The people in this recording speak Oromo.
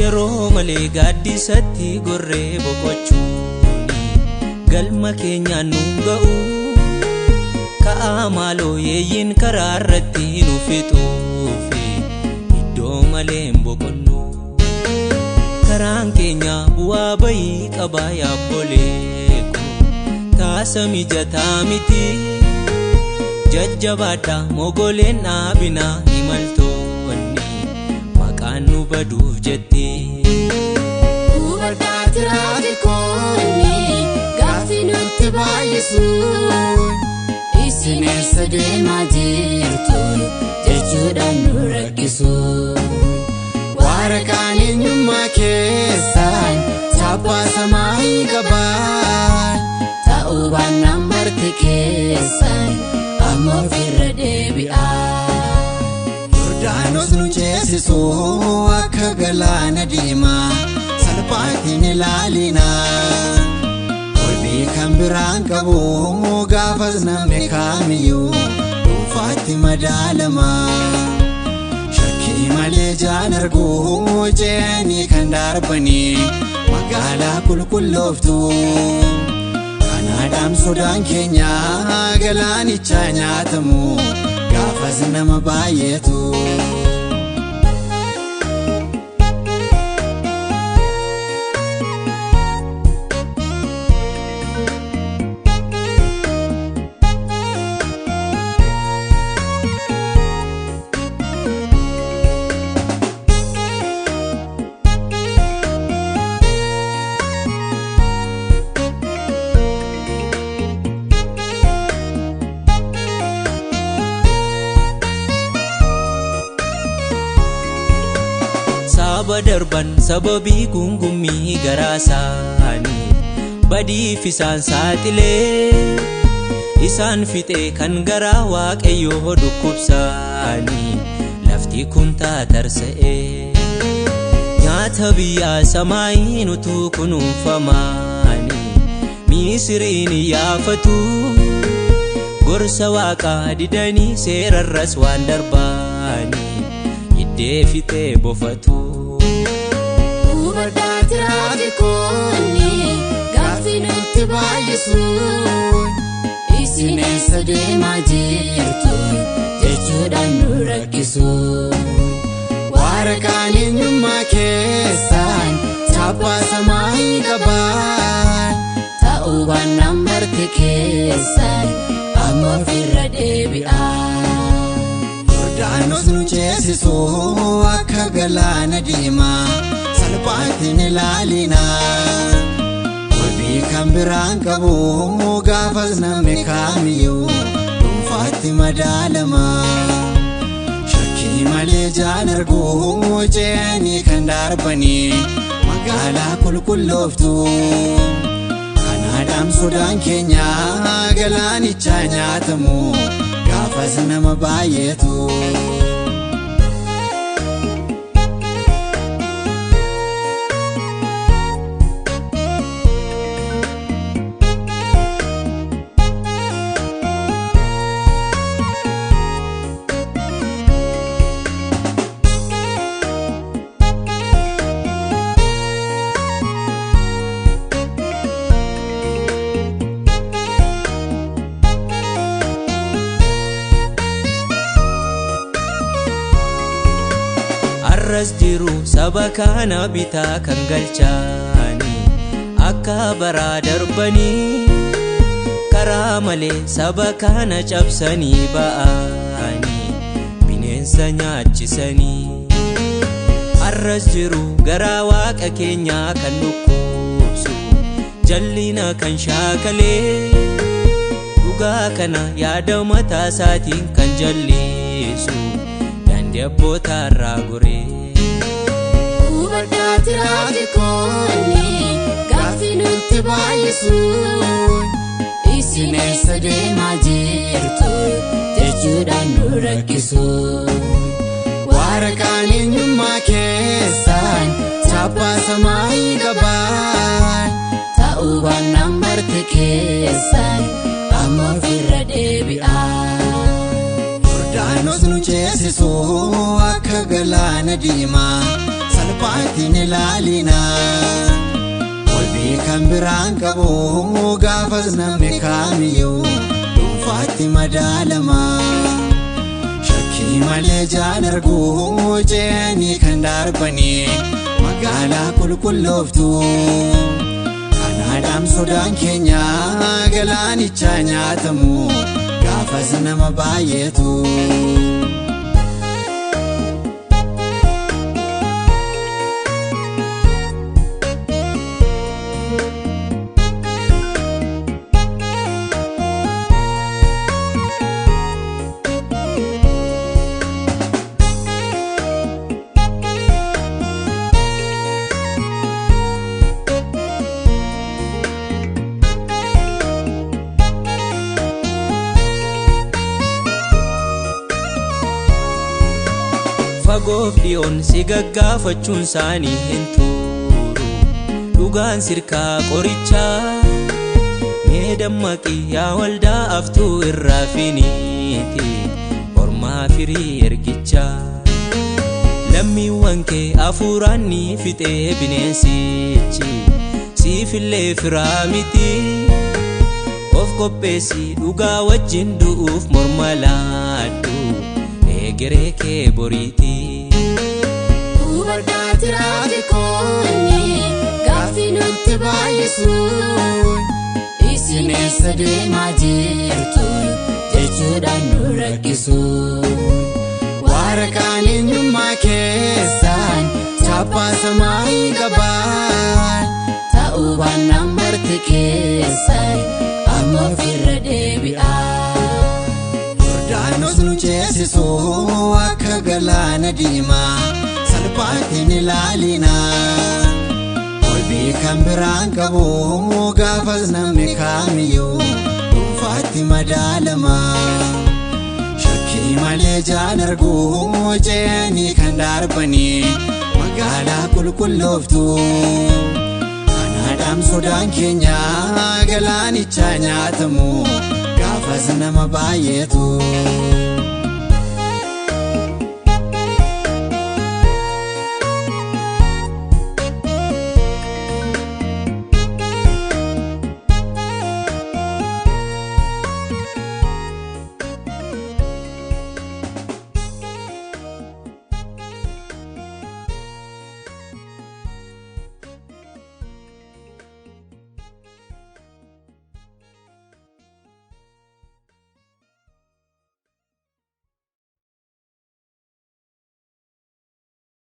Yeroo malee gaaddisatti gorree boqochuuni galma keenyaan nu ga'u. Ka'aa maaloo yeeyyiin karaa irratti nu fixuufi iddoo malee hin boqonnu. Karaan keenya bu'aa bayii qaba yaabbolee taasa mijataa miti. Jajjabaadha mogoleen dhaabinaa imaltoonni maqaan nu baduuf jetti. Hubadhaa tiraafikoonni gaaffii nutti baay'isu. Isin eessa deemaa jirtu jechuudhaan nu rakkisu. Waraqaan eenyummaa keessaan chaappaa samaayii qabaa. Ta'uu baannaan marti keessan amma ofirra deebi'aa. Yordaanos nu ceesisu akka galaana diimaa salphaatti hin ilaalina. Olbii kan biraan qabu gaafas namni kaamiyyuu dhuunfaatti madaalama. Shakkii malee jaan arguu ce'anii kan darbanii magaalaa qulqullooftu. Kanaadhaan sodaan keenya galaanicha nyaatamu gaafas nama baay'eetu. Saba darban sababii gungummii garaa isaanii badiif isaan saaxilee isaan fixee kan garaa waaqayyoo dhukkubsaanii lafti kun taatarsa'ee nyaata biyyaa samaayiin utuu kunuunfamaanii Misiriin yaafatu gorsa waaqaa didanii seerarras waan darbaanii iddee fixee bofatu. Hubadhaa tiraafikoonni gaaffii nutti baay'isu. Isin eessa deemaa jirtu jechuudhaan nu rakkisu. Waraqaan eenyummaa keessaan chaappaa samaayii qabaa. Ta'uu baannaan marti keessan amma ofirra deebi'aa. Yordaanos nu ceesisu akka galaana diimaa salphaatti hin ilaalina. Olbii kan biraan qabu gaafas namni kaamiyyuu dhuunfaatti madaalama. Shakkii malee jaan arguu ce'anii kan darbanii magaalaa qulqullooftu. Kanaadhaan sodaan keenya galaanicha nyaatamu gaafas nama baay'eetu. Arras jiru saba kana bitaa kan galchaanii akka baraa darbanii karaa malee saba kana cabsanii ba'anii bineensa nyaachisanii. Arras jiru garaa waaqa keenyaa kan dhukkubsu jallina kan shaakalee dhugaa kana yaada mataa isaatiin kan jallisu daandii abbootaa irraa goree. Hubadhaa tiraafikoonni gaaffii nutti baay'isu. Isin eessa deemaa jirtu jechuudhaan nu rakkisu. Waraqaan eenyummaa keessaan chaappaa samaayii qabaa. Ta'uu baannaan marti keessan amma ofirra deebi'aa. Yordaanos nu ceesisu akka galaana diimaa. salphaatti hin ilaalina. Olbii kan biraan qabu gaafas namni kaamiyyuu dhuunfaatti madaalama. Shakkii malee jaan arguu ce'anii kan darbanii magaalaa qulqullooftu. Kanaadhaan sodaan keenya galaanicha nyaatamu gaafas nama baay'eetu. Fagoof dhiyoon si gaggaafachuun isaanii hin turu. Dhugaan sirkaa qorichaa mee dammaqi yaa waldaa aftuu irraa finiiti ormaa firii ergichaa. Lammiiwwan kee hafuuraan ni fixee bineensichi siifillee firaa miti. Of qopheessi dhugaa wajjin du'uuf morma laadhu egeree kee boriiti. Hubadhaa tiraafikoonni gaaffii nutti baay'isu. Isin eessa deemaa jirtu jechuudhaan nu rakkisu. Waraqaan eenyummaa keessaan chaappaa samaayii qabaan. Ta'uu baannaan barti keessan amma ofirra deebi'aa. Yordaanos nu ceesisu akka galaana diimaa salphaatti hin ilaalina. Olbii kan biraan qabu gaafas namni kaamiyyuu dhuunfaatti madaalama. Shakkii malee jaan arguu ce'anii kan darbanii magaalaa qulqullooftu. Kanaadhaan sodaan keenya galaanicha nyaatamu gaafas nama baay'eetu.